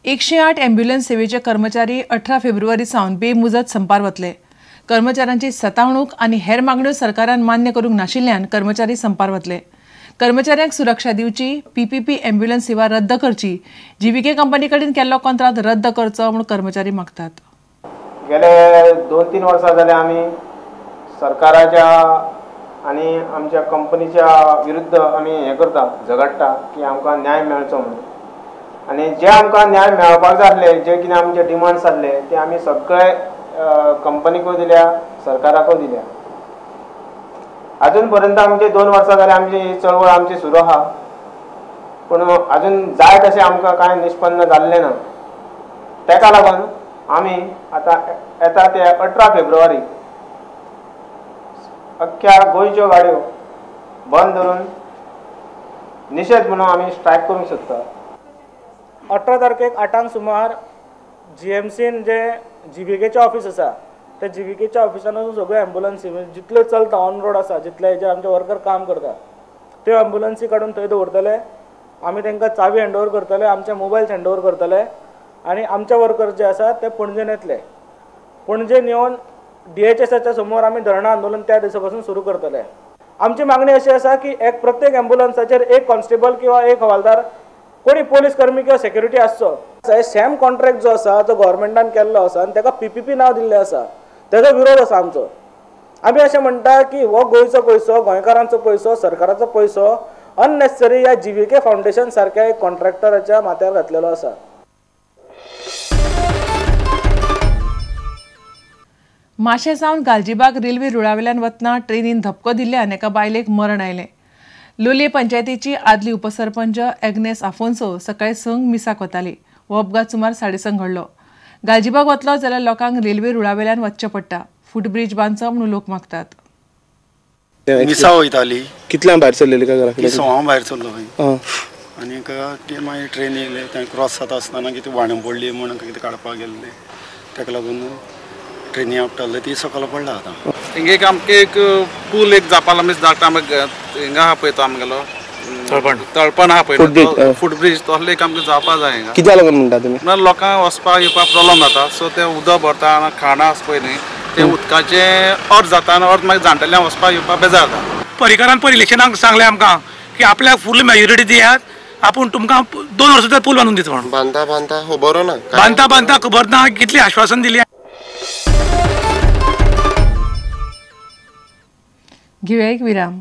108 ambulance सेवेचे कर्मचारी 18 फेब्रुवारी सावन बेमुजत संपार वतले. कर्मचाऱ्यांची सतावणूक आनी हेर मागण्यो सरकारान मान्य करूंक नाशिल्ल्यान कर्मचारी संपार वतले. कर्मचाऱ्यांक सुरक्षा दिवची, पीपीपी ॲम्ब्युलन्स सेवा रद्द करची, जीव्हीके कंपनी कडेन केल्लो कॉन्ट्राक्ट रद्द करचो म्हूण कर्मचारी मागतात. गेले 2-3 वर्सां जाले आमी सरकाराच्या आनी आमच्या कंपनीच्या विरुद्ध आमी हें करता, झगडटा की आमकां न्याय मेळचो म्हणून. आनी जे आमकां न्याय मेळपाक जाय आसले, जे कितें आमचे डिमांड्स आसले ते आमी सगळे कंपनीकूय दिल्या, सरकाराकूय दिल्या. अजून पर्यंत आमचे 2 वर्सां जाले आमची ही चळवळ आमची सुरू आहा, पूण अजून जाय तशें आमकां कांय निष्पन्न जाल्लें ना. तेका लागून आमी आतां येता ते 18 फेब्रुवारी अख्ख्या गोंयच्यो गाडयो बंद धरून निशेध म्हणून आमी स्ट्रायक करूंक सोदता. 18 तारखेक 8 सुमार जीएमसीन जे जीव्हीकेचें ऑफिस आसा त्या जीव्हीकेच्या ऑफिसान वचून सगळ्यो एम्बुलन्सी जितल्यो चलता ऑन रोड आसा, जितले हेजेर आमचे वर्कर काम करता त्यो एम्बुलन्सी काडून थंय दवरतले. आमी तांकां चावी हँड ओवर करतले, आमचे मोबायल्स हँड ओवर करतले आनी आमचे वर्कर जे आसा ते पणजेन येतले. पणजेन येवन डीएचएसाच्या समोर आमी धरणा आंदोलन त्या दिसा पासून सुरू करतले. आमची मागणी अशी आसा की एक प्रत्येक एम्बुलन्साचेर एक कॉन्स्टेबल किंवा एक हवालदार, कोणी पोलीस कर्मी किंवा सेक्युरिटी आसचो. सेम कॉन्ट्रॅक्ट जो आसा तो गव्हर्मेंटान केल्लो आसा आनी ताका पीपीपी नांव दिल्लें आसा, तेजो विरोध आसा आमचो. आमी अशें म्हणटा की हो गोंयचो पयसो, गोंयकारांचो पयसो, सरकाराचो पयसो अननेसेसरी ह्या जीव्हीके फावंडेशन सारक्या एक कॉन्ट्रॅक्टराच्या माथ्यार घातलेलो आसा. माशें सावन गालजीबाग रेल्वे रुळावेल्यान वतना ट्रेनीन धपको दिल्ल्यान एका बायलेक मरण आयलें. लोलये पंचायतीची आदली उपसरपंच एग्नेस आफोन्सो सकाळीं 6 मिसाक वताली. हो अपघात सुमार 6:30 घडलो. गालजीबाग वतलो जाल्यार लोकांक रेल्वे रुळावेल्यान वचचें पडटा. फुटब्रीज बांदचो म्हणून लोक मागतात. मिसा वयताली. कितल्यांक भायर सरलेली काय घरा? 6 भायर सरलो खंय आनीक ती मागीर ट्रेन येयले, थंय क्रॉस जाता आसतना कितें व्हाणें पडली म्हणून कितें काडपाक गेल्ले, ताका लागून ट्रेनी आपटाले, ती सकयल पडला. आतां हिंगा एक आमकां एक पूल एक जावपाक आमी धाडटा, आमी हिंगा आहा पळय तो आमगेलो तळपण आहा पळय, फुटब्रीज तसलो एक आमकां जावपाक जाय. हिंगा कित्याक लागून म्हणटा तुमी? म्हणल्यार लोकांक वचपाक येवपाक प्रोब्लम जाता, सो तें उदक भरता आनी खाणां आसा पळय न्ही, तें उदकाचें अर्द जाता आनी अर्द मागीर जाणटेल्यांक वचपाक येवपाक बेजार जाता. परिकारान पयर इलेक्शनाक सांगलें आमकां की आपल्याक फूल मेजोरिटी दियात, आपूण तुमकां 2 वर्सां पूल बांदून दिता म्हणून. बांदता बांदता खबर ना, बांदता बांदता खबर ना, कितली आश्वासन दिली. घेऊया एक विराम.